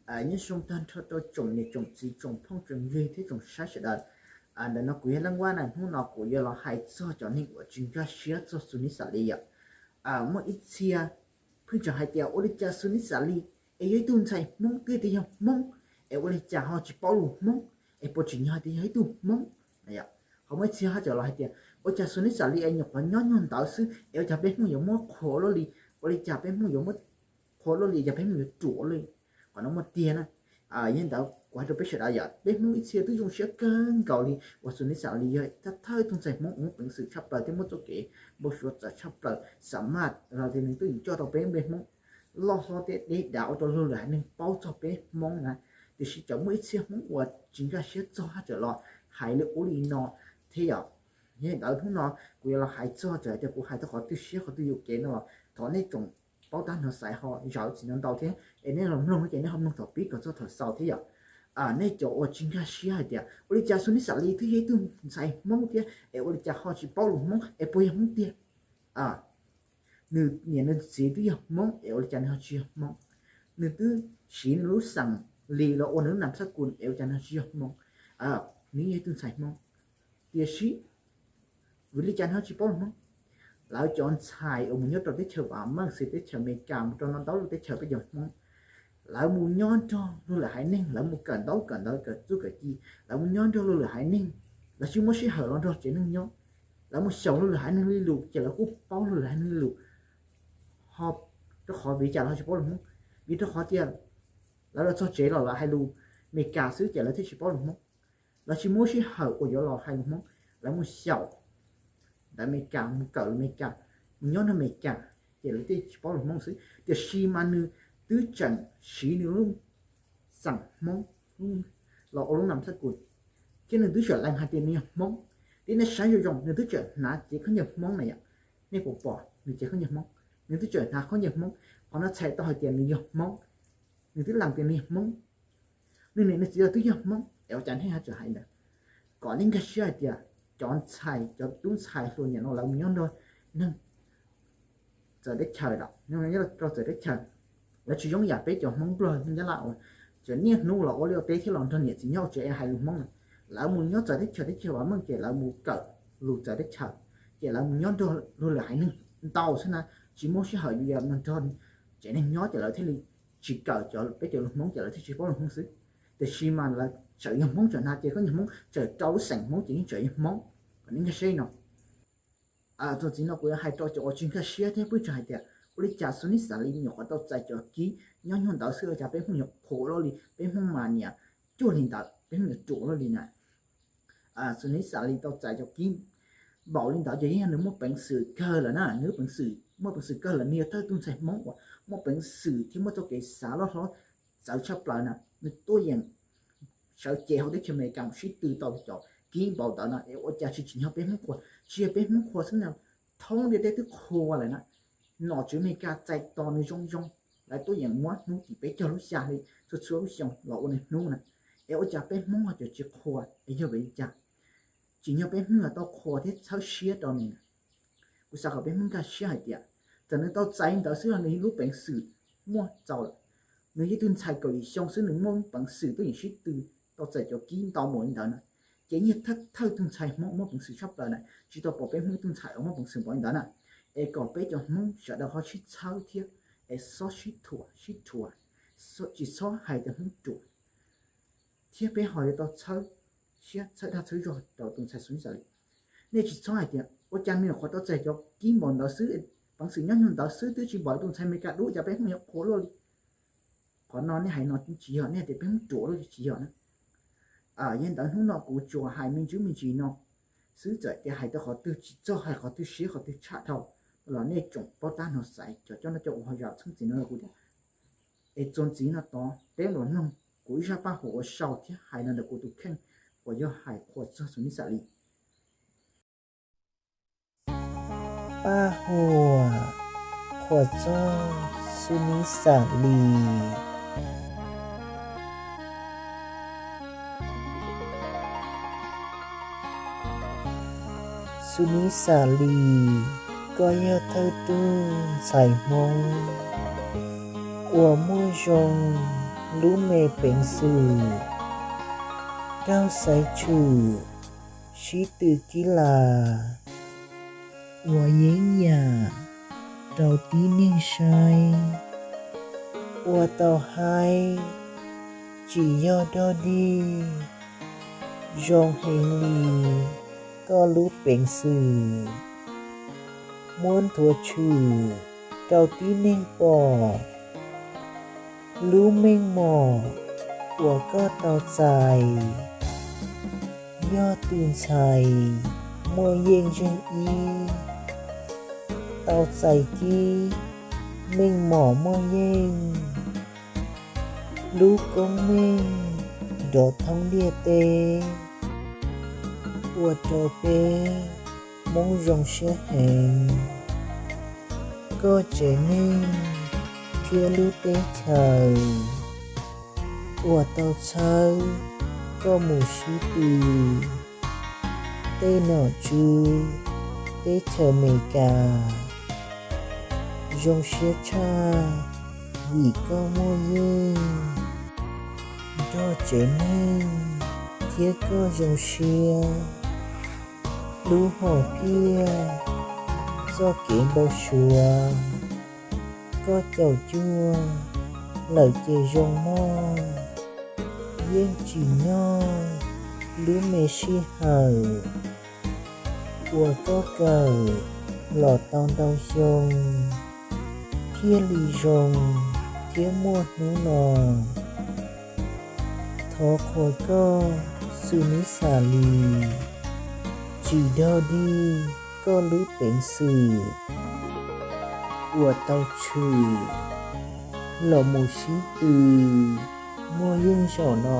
Nyob zoo tag nrho rau tsoom niam tsoom txiv tsoom phooj tsoom ywg thiab tsoom saib sawv daws. Ntawm no kuv yog Leej Vab na, hnub no kuv yuav los hais txog cov neeg uas tsis nkag siab txog Xus Nib Xas Lis yom. Muaj ib txhia pheej tseem hais tias ua li cas Xus Nib Xas Lis es yog ib tug ntxhais Hmoob twb tias yog Hmoob, es ua li cas ho tsis paub lus Hmoob, es puas tsim nyog hais tias yog ib tug Hmoob? Ho muaj ib txhia haj tseem los hais tias ua cas Xus Nib Xas Lis es nyuam qhuav nyob nyuag ntawd xwb es ua cas peb Hmoob yuav muab qhuas luaj li, ua li cas peb Hmoob yuav muab qhuas luaj li, cas peb Hmoob yuav ruam luaj li? Qhov no muaj tiag na. Yog li ntawd kuv hais rau peb sawv daws yom, peb Hmoob ib txhia twb zoo siab kawg nkaus li uas Xus Nib Xas Lis yog thawj thawj tus ntxhais Hmoob uas muaj peev xwm tshaj plaws thiab muaj txoj kev npau suav txawv tshaj plaws, xam maj los tias nws twb yeem coj tau peb npe Hmoob loj hlob thiab deb dav ua rau luag lwm haiv neeg paub txog peb Hmoob na. Tiam sis tseem muaj ib txhia Hmoob uas tsis nkag siab txog haj tseem los hais li ub li no thiab yom. Yog li ntawd hnub no kuv yuav los hais txog, txawm hais tias kuv hais tau qhov twg siab qhov twg yuam kev no los thov nej tsoom paub tab hnov xaiv ho zaum txim no ntau thiab es nej los mloog no ces nej ho mloog thaum pib kom txog thaum xaus thiab yom. Nej cov uas tsis nkag siab hais tias ua li cas Xus Nib Xas Lis twb yog ib tug ntxhais Hmoob thiab es ua li cas ho tsis paub lus Hmoob, es puas yog Hmoob tiag? Nws niam nws txiv twb yog Hmoob es ua li cas nws ho tsis yog Hmoob? Nws twb siv nws lub xeem Lis los ua nws lub nam thab kus es ua cas nws ho tsis yog Hmoob? Nws yog ib tug ntxhais Hmoob, tiam sis vim li cas nws ho tsis paub lus Hmoob? Lawv cov ntxhais uas mus nyob rau teb chaws vam meej xws teb chaws Amelikas mus rau no ntau lub teb chaws peb cov Hmoob, lawv mus nyob nrog luag lwm haiv neeg, lawv mus kawm ntaub kawm ntawv kawm txuj kawm ci, lawv mus nyob nrog luag lwm haiv neeg, lawv tsis muaj sij hawm los nrog tsev neeg nyob. Lawv mus xyaum luag lwm haiv neeg li lus ces lawv kuj paub luag lwm haiv neeg li lus. Ho rau qhov vim li cas lawv ho tsis paub lus Hmoob? Vim rau qhov tias lawv los txog tsev los lawv hais lus Amelikas xwb ces lawv thiaj tsis paub lus Hmoob. Lawv tsis muaj sij hawm uas yuav los hais lus Hmoob, lawv mus xyaum ntawv Amelikas, mus kawm lus Amelikas, mus nyob nrog Amelikas, ces lawv thiaj tsis paub lus Hmoob xwb. Tiam sis mas nws twb tseem siv nws lub xeem Hmoob los ua lub nam thab kus, thiab nws twb tseem lees hais tias nws yog Hmoob. Thiab nej saib zoo zoo, nws twb tseem hnav cev khaub ncaws Hmoob na yom. Nej puas pom nws cev khaub ncaws Hmoob? Nws twb tseem hnav khaub ncaws Hmoob, qhov no txhais tau hais tias nws yog Hmoob. Nws twb lees tias nws yog Hmoob, nws niam nws txiv los twb yog Hmoob, es ua cas nej ho tseem hais ntawd? Kom nej nkag siab hais tias cov ntxhais, cov tub ntxhais hluas niam no lawv mus nyob nrog neeg txawv teb chaws, nyob rau txawv teb chaws, lawv tsis zoo yam peb cov Hmoob Nplog Nyab Laj uas tseem niaj hnub los ua liaj ua teb thiab los nrog niam txiv nyob ua tsev es hais lus Hmoob na. Lawv mus nyob txawv teb chaws, teb chaws vam meej ces lawv mus kawm lus txawv teb chaws, ces lawv mus nyob nrog luag lwm haiv neeg ntau xwb na, tsis muaj sij hawm yuav nrog tsev neeg nyob ces lawv thiaj li tsis kawm cov, peb cov lus Hmoob ces lawv thiaj tsis paub lus Hmoob xwb. Tiam sis mas lawv tseem yog Hmoob, tseem hnav cev khaub ncaws Hmoob, tseem rau lub xeem Hmoob ces yeej tseem yog Hmoob. Kom nej nkag siab no. Txuas ntxiv no kuv yuav hais rau cov uas tsis nkag siab thiab pheej tseem hais tias ua li cas Xus Nib Xas Lis nyuam qhuav tau txais cov kib nyob nyuag ntawd xwb ua cas peb Hmoob yuav qhuas luaj li, peb Hmoob mas niam cuag li ntawd, peb Hmoob yuav ruam luaj li na. Xus Nib Xas Lis tau txais cov kib npaum li ntawd ces yeej yog nws muaj peev xwm kawg lawm na, nws peev xwm, muaj peev xwm kawg lawm, nws yog thawj tug ntxhais Hmoob uas muaj peev xwm thiab muaj txoj kev xav loj hlob txawv tshaj plaws na. Nws tuaj yeem sawv cev hauv teb chaws Amelikas mus sib tw tau cov kib npaum ntawd no es ua cas tsis tsim nyog peb Hmoob qhuas? Tsis yog peb Hmoob qhuas xwb na, thoob ntiaj teb twb qhuas lawm na. Nom tswv Amelikas txais tos nws zoo zoo, lawv tuaj yeem muab hnub tim peb caug lub xya li txhua txhua lub xyoo los ua nws hnub na. Es ua cas peb Hmoob ho tseem tsis qhuas, es yog vim li cas? Tsim nyog peb Hmoob yuav tau qhuas thiab txhawb siab rau nws na. Kuv xav kom peb Hmoob nkag siab hais tias txawm nws tau txais li ntawd xwb los nws lub peev xwm muaj txaus lawm. Nws yog ib tug ntxhais kaum yim xyoo xwb nws muaj peev xwm tuaj yeem sib tw tau txais cov kib ntau npaum li ntawd na. Ces nyiag thawj thawj tus ntxhais Hmoob muaj peev xwm tshaj plaws na, tsis tau pom peb Hmoob ib tug ntxhais uas muaj peev xwm npaum li ntawd na. Es kom peb cov Hmoob sawv daws ho sib txhawb thiab es xob sib thuam sib rhuav, tsis txhob hais tias Hmoob ruam, thiab peb ho yuav tau txhawb siab txhawb dag txhawb zog rau tus ntxhais Xus Nib Xas Lis. Nej tsis txhob hais tias ua cas nws nyuam qhuav tau txais cov kib npaum ntawd xwb, peev xwm nyob nyuag ntawd xwb twb tsis npaum li tus ntxhais Amelikas dub, cas peb Hmoob yuav qhuas luaj li. Qhov no nej hais no tsis yog, nej hais tias peb Hmoob ruam luaj tsis yog na. Yog li ntawd hnub no kuv tsuas hais me ntsis me ntsis no xwb, txawm tias hais tau qhov twg tsis txog, hais qhov twg siab qhov twg tshaj dhau los nej tsoom paub tab hnov xaiv cov coj noj coj ua ho zaum txheeb txiv no rau kuv thiab. Es txuas ntxiv no tod peb mam mloog kuv ib zaj paj huam uas sau thiab hais los ntawm kuv tus kheej uas yog hais qhuas txog Xus Nib Xas Lis. Paj huam qhuas txog Xus Nib Xas Lis. Xus Nib Xas Lis, koj yog thawj tug ntxhais Hmoob uas muaj zoo lub me peev xwm, raug xaiv tshwm sib tw kib las, uas yeeb yam rau tib neeg saib, ua tau haib tsis yog dog dig, zoo heev li koj lub peev xwm, muab nthuav tshwm rau tib neeg pom, lub meej mom uas koj tau txais, yog tus ntxhais muaj yeej zeeg ib, tau txais kib meej mom muaj yeej, lub koob meej nrov thoob ntiaj teb, ua rau peb Hmoob zoo siab heev. Koj tsev neeg thiab lub teb chaws uas tau txhawb koj mus sib tw, tej nom tswv teb chaws Amelikas zoo siab tshaj vim koj muaj yeej. Nrog tsev neeg thiab koj zoo siab, lub hom phiaj txoj kev npau suav, koj caum cuag lawm ces zoo mog. Yeej tsim nyog lub me sij hawm uas koj kawm los tau ntau xyoo thiaj li zoo thiab muaj hnub no. Thov qhuas koj Xus Nib Xas Lis, tsis dog dig koj lub peev xwm uas tau tshwm los mus sib tw muaj yeej zaum no.